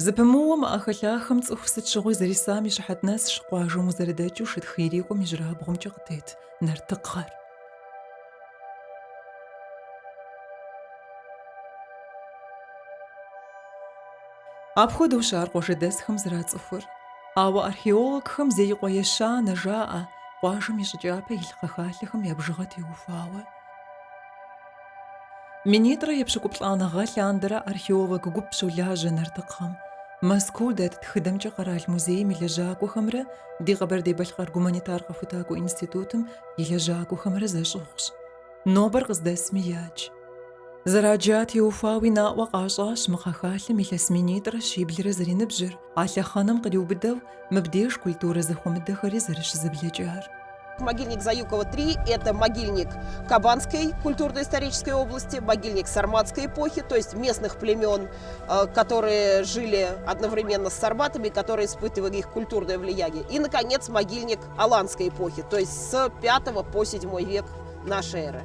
Зэпымыууэ мы ӏэхэлъахэм цӏыху сыт щыгъуи зэрисам и щыхьэт нэсщ къуажэм узэрыдэкӏыу шытх ирикӏуэм ижьырабгъумкӏэ къытет нартыкхъэр. Апхуэдэущ ар къуажэдэсхэм зэрацӏыхур. Ауэ археологхэм Зеикъуэ ещанэ жаӏэ къуажэм и щӏы кӏапэ илъ кхъэхалъэхэм я бжыгъэ теухуауэ. Минитӏрэ епщыкӏуплӏанэ гъэ лъандэрэ археолог гуп щолажьэ нартыкхъэм. Мэзкуу дэт Тхыдэмкӏэ къэрал музейм и лэжьакӏуэхэмрэ ди Къэбэрдей-Балъкъэр гуманитар къэхутакӏуэ институтым и лэжьакӏуэхэмрэ зэщӏыгъущ. Нобэр къыздэсми ядж. Зэраджа теухуауи наӏуэ къащӏащ мы кхъэхалъэм илъэс минитӏрэ щиблрэ зэриныбжьыр, а лъэхъэнэм къриубыдэу мыбдеж культурэ зэхуэмыдэхэри зэрыщызэблэкӏар. Могильник Заюково-3 – это могильник Кобанской культурно-исторической области, могильник сарматской эпохи, то есть местных племен, которые жили одновременно с сарматами, которые испытывали их культурное влияние. И, наконец, могильник аланской эпохи, то есть с 5 по 7 век нашей эры.